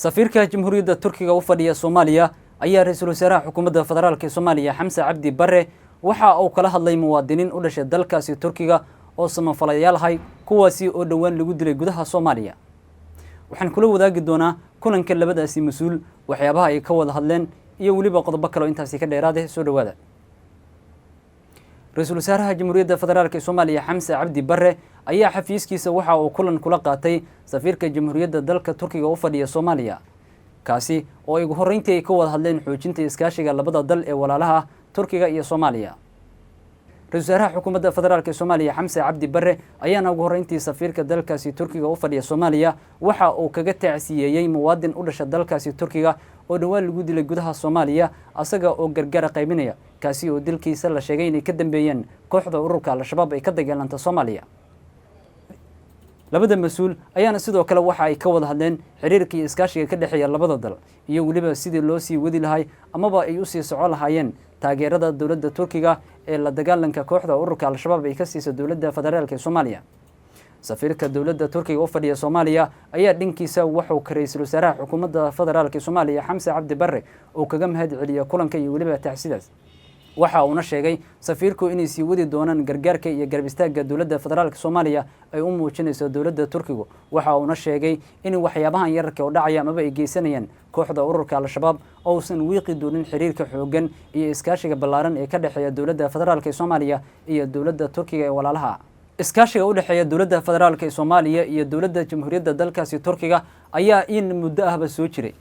Safiirka Jamhuuriyadda Turkiga u fadhiya Soomaaliya ayaa ra-iisul wasaaraha xukuumadda federaalk ee Soomaaliya, Xamse Cabdi Bare, waxa uu kala hadlay muwaadiniin u dhashay dalkaasi Turkiga oo samafalayaal ahay, kuwaasi oo dhowaan lagu dilay gudaha Soomaaliya. Waxaan kula wadaagi doonaa kulanka labadaasi mas-uul, waxyaabaha ay ka wada hadleen iyo weliba qodobo kale oo intaasi ka dheeraade. Soo dhowaada. Ra-iisul wasaaraha Jamhuuriyadda Federaalk ee Soomaaliya, Xamse Cabdi Bare, ayaa xafiiskiisa waxa uu kulan kula qaatay safiirka Jamhuuriyadda dalka Turkiga u fadhiya Soomaaliya, kaasi oo ay ugu horreyntii ay ka wada hadleen xoojinta iskaashiga labada dal ee walaalaha ah, Turkiga iyo Soomaaliya. Ra-isul wasaaraha xukuumadda federaalk ee Soomaaliya, Xamse Cabdi Bare, ayaana ugu horreyntii safiirka dalkaasi Turkiga u fadhiya Soomaaliya waxa uu kaga tacsiyeeyey muwaadin u dhasha dalkaasi Turkiga oo dhowaan lagu dilay gudaha Soomaaliya asaga oo gargaara qaybinaya, kaasi oo dilkiisa la sheegay inay ka dambeeyeen kooxda ururka Al-Shabaab ay ka dagaalanta Soomaaliya. Labada mas-uul ayaana sidoo kale waxa ay ka wada hadleen xiriirka iyo iskaashiga ka dhexeeya labada dal iyo weliba sidii loo sii wadi lahay amaba ay usii socon lahaayeen taageerada dowladda Turkiga ee la dagaalanka kooxda ururka Al-Shabaab ay ka siisa dowladda federaalk ee Soomaaliya. Safiirka dowladda Turkiga u fadhiya Soomaaliya ayaa dhankiisa wuxuu ka ra-iisul wasaaraha xukuumadda federaalk ee Soomaaliya, Xamse Cabdi Bare, uu kaga mahad celiya kulanka iyo weliba tacsidaas. Waxa uuna sheegay safiirku inay sii wadi doonaan gargaarka iyo garab istaagga dowladda federaalka Soomaaliya ay u muujinayso dowladda Turkigu. Waxa uuna sheegay in waxyaabahan yararka oo dhacaya amaba ay geysanayaan kooxda ururka Al-Shabaab ousan wiiqi doonin xiriirka xooggan iyo iskaashiga ballaaran ee ka dhexeeya dowladda federaalk ee Soomaaliya iyo dowladda Turkiga ee walaalaha. Iskaashiga u dhexeeya dowladda federaalk ee Soomaaliya iyo dowladda Jamhuuriyadda dalkaasi Turkiga ayaa in muddo ahba soo jiray,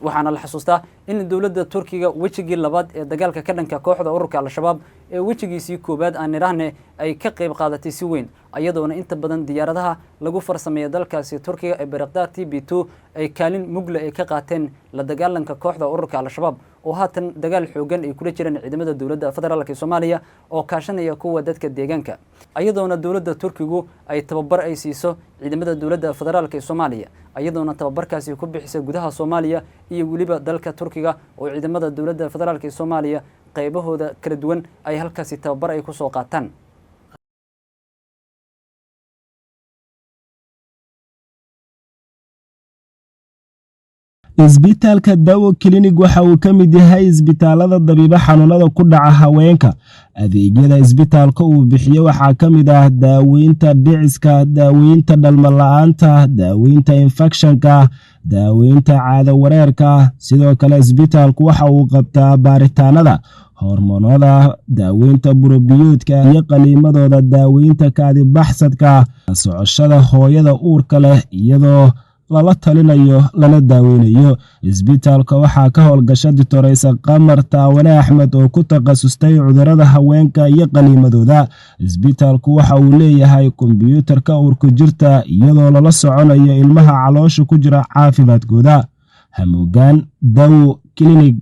waxaana la xasuustaa in dowladda Turkiga wejigii labaad ee dagaalka ka dhanka kooxda ururka Al-Shabaab ee wejigiisii koowaad aan nidhaahne ay ka qayb qaadatay si weyn, iyadoona inta badan diyaaradaha lagu farsameeya dalkaasi Turkiga ee Bayraktar TB2 ay kaalin mugle ay ka qaateen la dagaalanka kooxda ururka Al-Shabaab, oo haatan dagaal xoogan ay kula jiraan ciidamada dowladda federaalk ee Soomaaliya oo kaashanaya kuwa dadka deegaanka, iyadoona dowladda Turkigu ay tababar ay siiso ciidamada dowladda federaalk ee Soomaaliya, iyadoona tababarkaasi ku bixisa gudaha Soomaaliya iyo weliba dalka Turkiga, oo ciidamada dowladda federaalk ee Soomaaliya qaybahooda kala duwan ay halkaasi tababar ay kusoo qaataan. Isbitaalka Dawo Klinig waxa uu ka mid yahay isbitaalada dabiibo xanuunada ku dhaca haweenka. Adeegyada isbitaalka uu bixiyo waxaa ka mid ah daaweynta dhiciska, daaweynta dhalmo la-aanta, daaweynta infekshanka, daaweynta caado wareerka. Sidoo kale isbitaalku waxa uu qabtaa baaritaanada hormoonada, daaweynta burobiyoodka iyo qaliimadooda, daaweynta kaadibaxsadka, socoshada hooyada uurka leh iyadoo lala talinayo lana daaweynayo. Isbitaalka waxaa ka howlgasha Ditoreysa Qamar Taawane Axmed oo ku takhasustay cudurada haweenka iyo qaliimadooda. Isbitaalku waxa uu leeyahay kombyuutarka uurku jirta iyadoo lala soconayo ilmaha caloosha ku jira caafimaadkooda. Hamuugaan Dawo Klinig.